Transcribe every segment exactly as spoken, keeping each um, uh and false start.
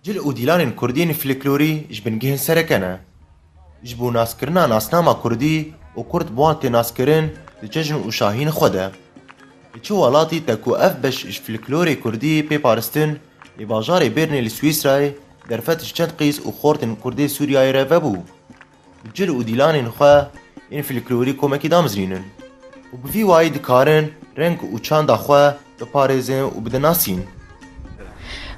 Cil û dîlanên kurdî yên fliklorî ji bingehên sereke ne. Ji bo naskirina nasnama kurdî û kurd bi wan tê naskirin di cejn û şahiyên xwe de. Li çi welatî te ku ev beş ji fliklorê kurdî pê paristin, lê bajarê Bernê li Swîsrayê derfet ji çend qîz û xortên kurdê Sûriyayê re vebû. Bi cil û dîlanên xwe yên fliklorî komekî damizinînin û bi vî wayî dikarin reng û çanda xwe biparêzin û bidin nasîn.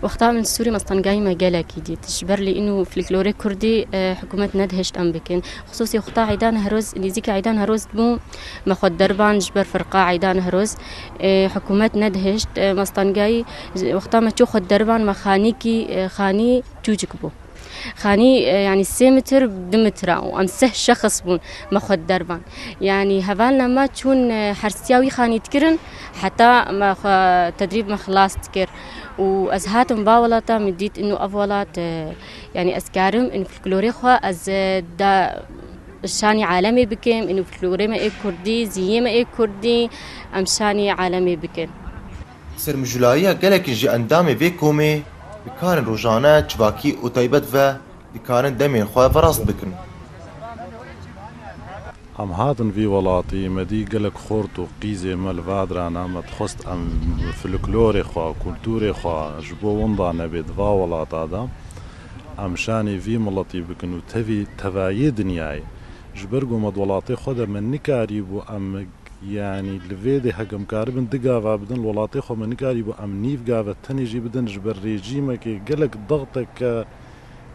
Wexta min Sûrî mastengayî me gelekî dît. Ji ber lê îno fliklorê kurdî e, hikûmet nedihişt em bikin. Xisûsî wexta Eyda Newroz, nêzîkî Eyda Newroz dibû, me xwe derban ji ber firqa Eyda Newroz. E, hikûmet nedihişt, e, mastengayî, wexta me çû xwe derban, me xanîkî, e, xanî çûçik bû. Xanî e, yanî sê mitir bi du mitra û em seh şexs bûn me xwe derban. Yanî hevalna me çûn e, hersiya wî xanî dikirin heta me xwe tedrîb me xilas dikir. Û ez hatim va welata min dît ino ev welat e, yanî ez karim in folklorê xwe ez e, da şanî alemê bikim, ino folklorê me ê kurdî, ziyê me ê kurdî, em şanî alemê bikin. Sermijulayiya gelekî ji endamê vê komê dikarin rojane çivakî û taybet ve dikarin demên xwe verast bikin. Em hatin vî welatî, me dî gelek xort û qîzê me li va dirana, me dixwest em folklorê xwe, kulturê xwe ji bo winda nebê di va welata de. Em şanî vî miletî bikin û tevî tevayê dinyayê. Ji ber ku me di welatê xwe de me nikarîbû em, yanî li vê dê heke em karibin du gava bidin, li welatê xwe me nikarîbû em nîv gave tenê jî bidin ji ber rejîmekê gelek dexteke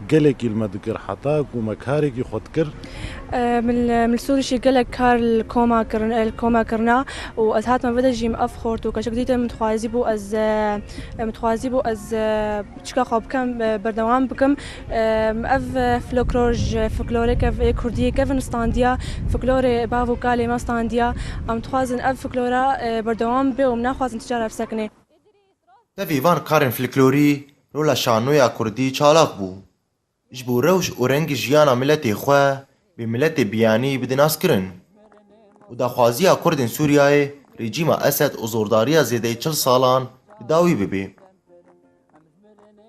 gelekî li me dikir, heta ku me karekî xwe dikir. Min li Sûrî jî gelek kar li koma kirin, li koma kirina û ez hatime vê de jî min ev xort û keçik dîtin, min dixwazî bû ez, min dixwazî bû ez çika xwe bikim, berdewam bikim. Ev folklor ji folklorê kev ê kurdî kevin standiya, folklorê bav û kalê me standiya. Em dixwazin ev folklora berdewam bibe û em naxwazin ti cara bisekine. Tevî van karên folklorî rola şanoya kurdî çalak bû. Ji bo rewş û rengî jiyana miletê xwe bê miletê biyanî bide naskirin û daxwaziya kurdên Sûriyeyê rejîma Esed û zordariya zêdeyî çil salan bi dawî bibe.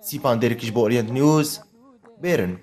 Sîpan Derkî ji bo Orient News, Bêrin.